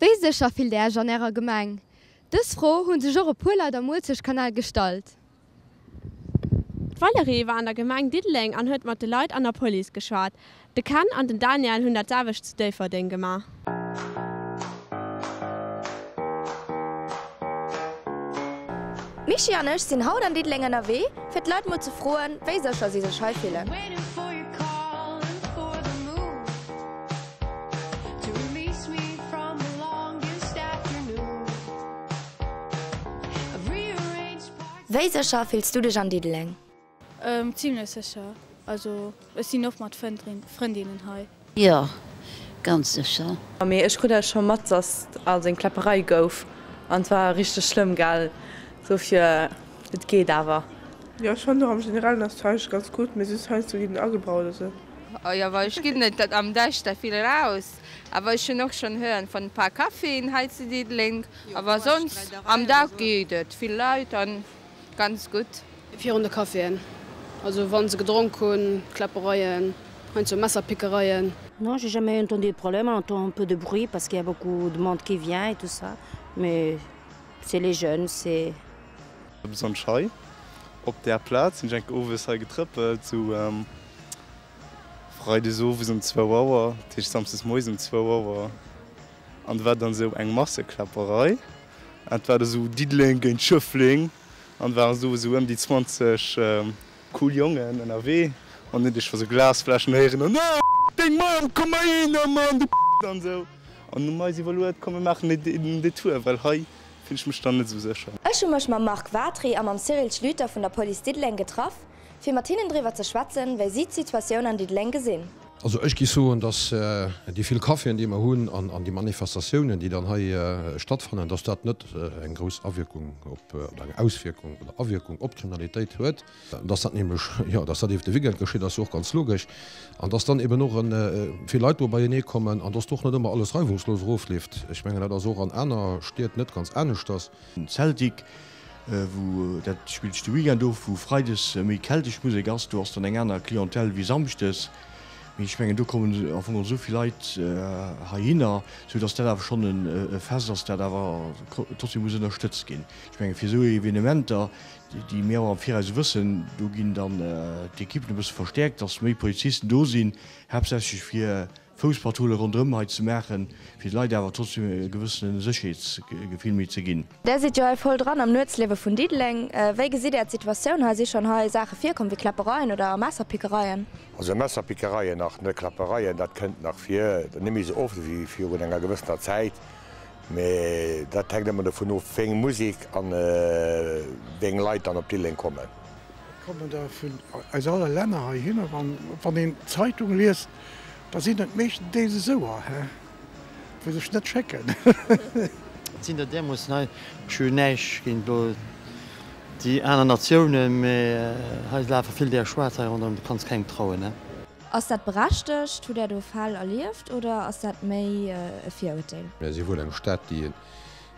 Wéi sécher fillt Är Iech an Ärer Gemeng? Dës Fro hu sech och e puer Leit am Muelzechkanal gestallt. D'Valérie war an der Gemeng Diddeleng an huet mat de Leit an der Police geschwat. De Ken an den Daniel hunn dat selwecht zu Déifferdeng gemaach. D'Michi an ech sinn haut an Diddeleng ënnerwee, fir d'Leit mol ze froen, wéi sécher si sech hei fillen. Wéi sécher fills du dech an Diddeleng? Zimlech sécher, also ech sinn oft mat Frëndinnen hei. Jo, ganz sécher. Mee ech krut dat scho mat dass alt eng Kläpperei gouf an et war richteg schlëmm gell, dofir et geet awer. Jo ech fannen och am generellen ass d'Haus ganz gutt, mee just heiansdo ginn en agebraucht oder sou. Jo awer ech ginn net am Däischter vill raus, awer ech hunn och schonn hören von e paar Caféen hei zu Diddeleng, awer sonst am Dag geet et, vill Leit an ganz gutt. Virun de Caféen, also wann se gedronk hunn, Kläppereien, heiansdo Messerpickereien. Non, j'ai jamais entendu de problème, on entend un peu de bruit parce qu'il y a beaucoup de monde qui vient et tout ça, mais c'est les jeunes, c'est. Besonnesch hei op där Plaz sinn ech enke owes hei getrëppelt, sou freides owes um zwou Auer, dat heescht samsdes moies um zwou Auer, an do war dann esou eng Massekläpperei an et war da sou Diddeleng géint Schëffleng an waren esou esou ëm déi 20 cool Jongen ënnerwee an hunn ech scho sou Glasfläschen héieren an oh deng Mamm komm heihinner Mann du an esou an hu mer eis iwwerluet komm mir maachen en Detour well hei Finn ech mech dann net esou sécher. Ech hu mech mam Marc Watry a mam Cyril Schlüter vun der Police Diddeleng getraff, fir mat hinnen driwwer ze schwätzen, wéi si d'Situatioun an Diddeleng gesinn. Also ech géif soen, datt déi vill Caféen, déi mer hunn, an déi Manifestatiounen, déi dann hei stattfannen, datt dat net eng grouss Awierkung op, oder eng Auswierkung oder Awierkung op d'Kriminalitéit huet. Dass dat nämlech, jo, dass dat iwwer de Weekend geschitt, ass jo och ganz logesch. An dass dann eben och vill Leit do beienee kommen an dass do och net ëmmer alles reiwungslos erofleeft. Ech mengen, dat ass och an aner Stied net ganz aneschters. Celtic, wou dat spillt sech de Weekend of, wou freides méi keltesch Musek ass, do ass dann eng aner Clientèle wéi samschdes. Mee ech mengen, do kommen am Fong esou vill Leit heihinner, sou dass dat awer schonn e Fest ass, dat awer trotzdem muss ënnerstëtzt ginn. Ech mengen, fir esou Evenementer, déi mir och am Viraus wëssen, do ginn dann d'Ekippen e bësse verstäerkt, dass méi Polizisten do sinn, haaptsächlech fir Fousspatrullen ronderëm hei ze maachen, fir de Leit awer trotzdem e gewëssene Sécherheetsgefill méi ze ginn. Där sidd jo hei voll dran am Nuetsliewe vun Diddeleng. Wéi gesitt Är d'Situatioun hei? Si schonn hei Saache virkomm wéi Kläppereien oder Messerpickereien? Also Messerpickereien nach net, Kläppereien, dat kënnt nach vir, net méi esou oft ewéi virun enger gewëssener Zäit. Mee dat hänkt ëmmer dovun of, wéi eng Musek an wéi eng Leit dann op Diddeleng kommen. Et kommen der vun eis alle Länner heihinner. Wann een d'Zeitung liest, da sinn et meeschtendeels esouer, wou sech net schécken. Et sinn der därmoossen hei, ech hu näischt géint elo déi aner Natiounen, mee hei lafe vill där Schwaarz hei ronderëm, du kanns kengem trauen. Ass dat berechtegt? Hutt Där do Fäll erlieft oder ass dat méi e Virurteel? Mir si wuel eng Stad, déi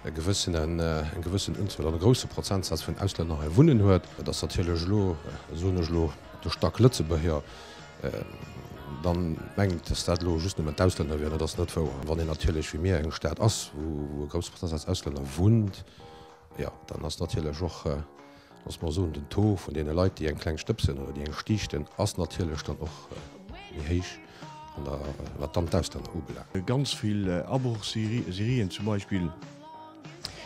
e gewëssenen, eng gewëssen Unzuel an e grousse Prozentsaz vun Auslänner hei wunnen huet. Et ass natierlech elo, soen ech elo, de Stack-Lëtzebuerger dann mengt, dass dat elo just nëmmen d'Auslänner wieren. Dat ass net wouer. Wann een natierlech wéi mir eng Stad ass, wou e grousse Prozentsaz Auslänner wunnt, jo, dann ass natierlech och, Looss mer soen, den Taux vun deene Leit, déi eng kleng stëbsen oder déi eng stiichten, ass natierlech dann och méi héich an der, wat dann d'Auslänner ubelaangt. Ganz vill Abrochserien zum Beispill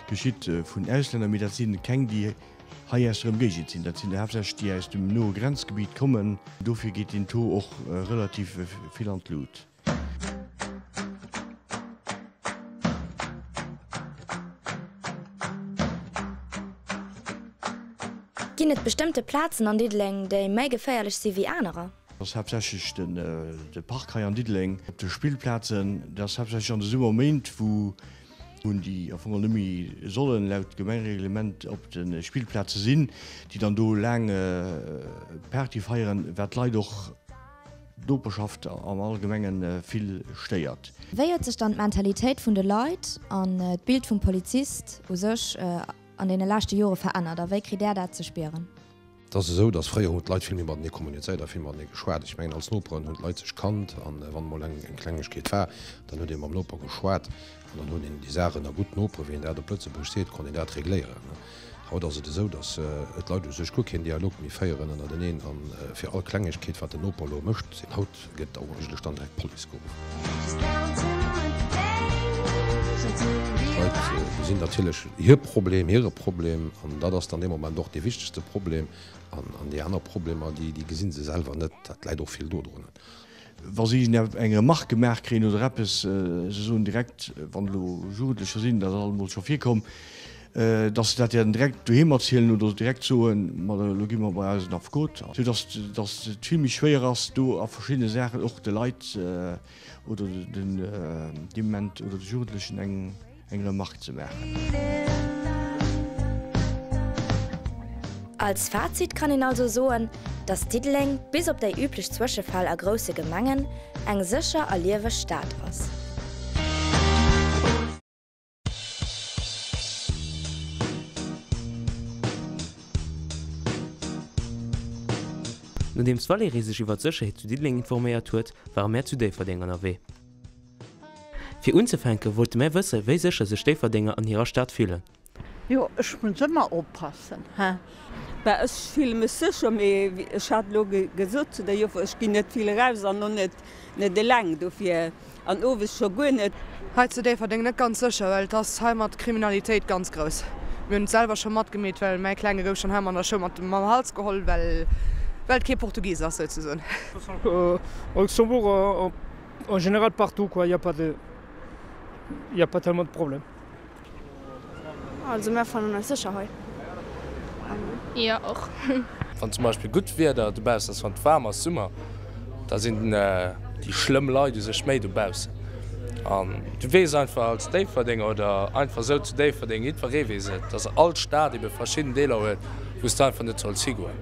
geschitt vun Auslänner, mee dat si keng, déi hei aus der Ëmgéigend sinn. Dat sinn der haaptsächlech, déi aus dem noe Grenzgebiet kommen. Dofir geet deen Taux och relativ vill an d'Lut. Ginn et bestëmmte Plazen an Diddeleng, déi méi geféierlech si wéi anerer? Dat ass haaptsächlech de Park hei an Diddeleng, op de Spillplazen. Dat ass haaptsächlech an de Summerméint, wou déi am Fong net méi sollen laut Gemengereglement op de Spillplaze sinn, déi dann do laang Party feieren, wat d'Leit och D'Noperschaft am Allgemengen vill stéiert. Wéi huet sech dann d'Mentalitéit vun de Leit an d'Bild vum Polizist u sech an deene leschte Jore verännert a wéi kritt Där dat ze spieren? Et ass esou, datt fréier hunn d'Leit vill méi matenee kommunizéiert a vill matenee geschwat. Ech mengen, als Noperen hunn d'Leit sech kannt an wann emol eng Klengegkeet war, dann huet ee mam Noper geschwat an dann huet een déi Saach ënner gutt Noperen, wéi een dat op Lëtzebuerg seet, konnt een dat regléieren. Haut ass et esou, datt d'Leit u sech guer keen Dialog méi féieren ënnerteneen a fir all Klengegkeet, wat den Noper elo mécht, sinn haut gëtt eigentlech dann direkt d'Police geruff. D'Leit gesinn natierlech hir Problem, hire Problem an dat ass dann dee Moment och dee wichtegste Problem an déi aner Problemer, déi gesi se selwer net. Dat läit och vill dodrun. Wa si eng Remarque gemaach kréien oder eppes, se soen direkt, wann elo Jugendlecher sinn, dat ass alt emol scho virkomm, dass se dat dann direkt doheem erzielen oder direkt soen, ma elo gi mer bei eisen Affekot, sou dass dass et vill méi schwéier ass, do a verschiddene Saachen och de Leit oder den dee Moment oder de Jugendlechen eng eng Remarque ze maachen. Als Fazit kann een also soen, dass Diddeleng, bis op déi üblech Zwëschefäll a grousse Gemengen, eng sécher a lieweg Stad ass. Nodeems d'Valérie sech iwwer d'Sécherheet zu Diddeleng informéiert huet, ware mär zu Déifferdeng ënnerwee. Fir unzefänke wollte mär wësse wéi sécher sech Déifferdenger an hirer Stad fillen. Jo, ech muss ëmmer oppassen, he. Bah, ech fille mech sécher, mee ech hat elo gesot zu der Joffer, ech ginn net vill eraus an och net net eleng, dofir an owes scho guer net. Hei zu Déifferdeng net ganz sécher, well et ass hei mat Kriminalitéit ganz grouss. Mir hunn et selwer scho matgemeet, well mäi Klenge gouf schonn hei an der Schoul mat mam Hals geholl, well well et kee Portugis ass souzesoen. Au Luxembourg, En général partout quoi, il y a pas de il y a pas tellement de problèmes. Also mär fannen eis sécher hei. Jo och. Wann zum Beispill gutt Wieder dobaussen ass, wann et waarm ass, Summer, da sinn déi schlëmm Leit u sech méi dobaussen. An du weess einfach als Déifferdenger oder einfach esou zu Déifferdeng, jiddweree weess et, dass all Stad ebe verschidden Deeler huet, wou s de einfach net solls higoen.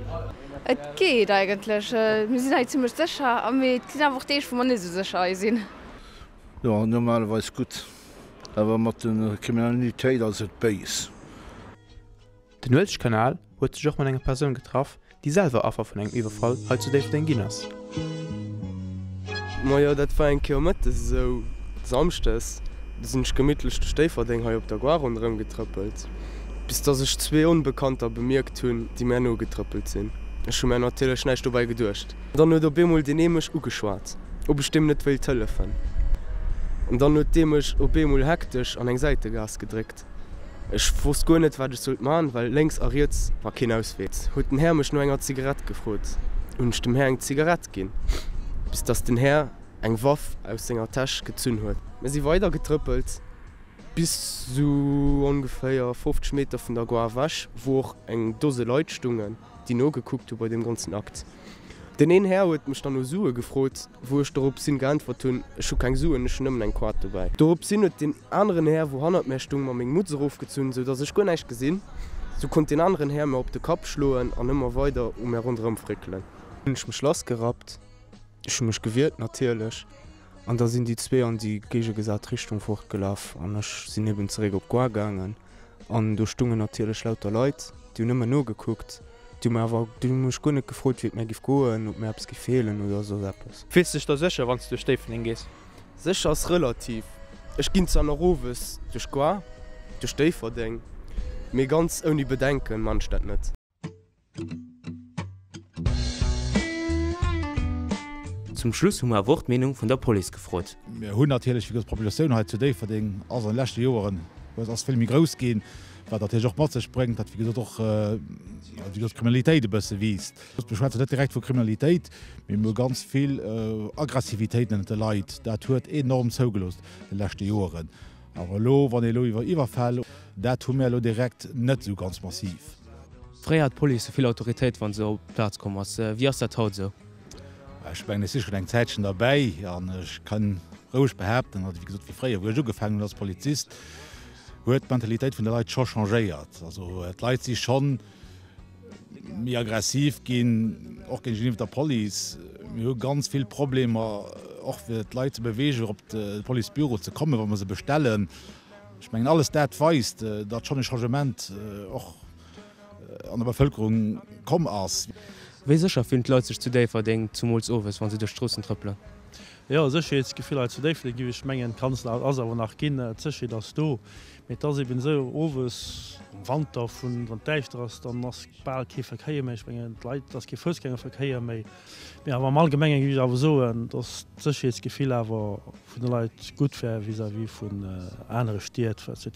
Et geet eigentlech. Mir sinn hei zimmlech sécher, mee et sinn awer och Deeg, wou mer net esou sécher hei sinn. Jo, normalerweis gutt, awer mat der Kriminalitéit ass et béis. Den Uelzechtkanal huet sech och mat enger Persoun getraff, déi selwer Affer vun engem Iwwerfall hei zu Déifferdeng ginn ass. Majo, dat war eng Kéier mëttes esou, Samschdes, du sinn ech gemittlech duerch Déifferdeng hei op der Gare ronderëm getrëppelt. Bis dass ech zwee Onbekannter bemierkt hunn, déi mär nogetrëppelt sinn. Ech hu mär natierlech näischt dobäi geduecht. Dann huet op eemol deen ee mech ugeschwat, ob ech deem net wéilt hëllefen. An dann huet dee mech op eemol hektesch an eng Säitegaass gedréckt. Ech wosst guer net, wat ech sollt man, well lénks a riets war keen Auswee. Huet den Här mech no enger Zigarett gefrot, hunn ech dem Här eng Zigarett ginn, bis dass den Här eng Waff aus senger Täsch gezunn huet. Mir si weider getrëppelt. Bis sou ongeféier 50 Meter vun der Gare ewech, wou och eng Dose Leit stungen, déi nogekuckt hu bei deem ganzen Akt. Deen een Här huet mech dann no Sue gefrot, wou ech doropshin geäntwert hunn, ech hu keng Suen, ech hunn nëmmen eng Koart dobäi. Doropshin huet deen aneren Här, wou hannert mär stung, mer meng Mutz erofgezunn, sou dass ech guer näischt gesinn. Sou konnt deen aneren Här mer op de Kapp schloen an ëmmer weider u mär ronderëm fréckelen. Hunn ech mech lassgerappt, ech hu mech gewiert natierlech. An da sinn déi zwee an déi géigegesat Richtung fortgelaf an ech sinn eben zeréck op d'Gare gaangen. An do stungen natierlech lauter Leit, déi hunn ëmmer nogekuckt. Déi hu mer awer, déi hu mech guer net gefrot, wéi et mär giff goen, ob mir eppes giff feelen oder soss eppes. Fills dech da sécher, wann s du duerch Déifferdeng gees? Sécher ass relativ. Ech ginn zwar nach owes duerch d'Gare, duerch Déifferdeng, mee ganz ouni Bedenken man ech dat net. Zum Schluss hu mer awer och d'Meenung vun der Police gefrot. Mir hunn natierlech, wéi gesot, d'Populatioun hei zu Déifferdeng ass an de leschte Joeren ass vill méi grouss ginn, wat natierlech och mat sech bréngt, datt, wéi gesot, och, wéi gesot, d'Kriminalitéit e bësse wiisst. Mir schwätzen net direkt vu Kriminalitéit, mee mir hu ganz vill Aggressivitéit ënnert de Leit. Dat huet enorm zougelooss de leschte Joeren. Awer elo, wann ee elo iwwer Iwwerfäll, dat hu mir elo direkt net esou ganz massiv. Fréier hat d'Police sou vill Autoritéit, wa se op d'Plaz komm ass. Wéi ass dat haut esou? Ech mengen, ech si schonn eng Zäitchen derbäi an ech kann roueg behaapten, datt, wéi gesot, wéi fréier, wou ech ugefaangen hunn als Polizist, huet d'Mentalitéit vun de Leit scho changéiert. Also d'Leit si schonn méi aggressiv ginn, och géigeniwwer der Police. Mir hu ganz vill Problemer, och fir d'Leit ze beweegen, fir op de Policebüro ze kommen, wa mer se bestellen. Ech mengen, alles dat weist, datt schonn e Changement och. an der Bevëlkerung komm ass. Wéi sécher fillen d'Leit sech zu Déifferdeng, zumools owes, wa se duerch d'Stroossen trëppelen? Jo, Sécherheetsgefill hei zu Déifferdeng, géif ech mengen, kann es ass awer nach ginn. D'Sécherheet ass do, mee et ass eben esou, owes am Wanter, vun wann et däischter ass, dann ass bal kee Verkéier méi. Ech mengen, d'Leit, et ass kee Foussgängerverkéier méi. Mee awer am Allgemenge géif ech awer soen, dass d'Sécherheetsgefill awer vun de Leit gutt wär vis-à-vis vun anere Stied, wat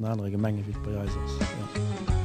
an anere Gemengen, wéi et bei eis ass. Jo.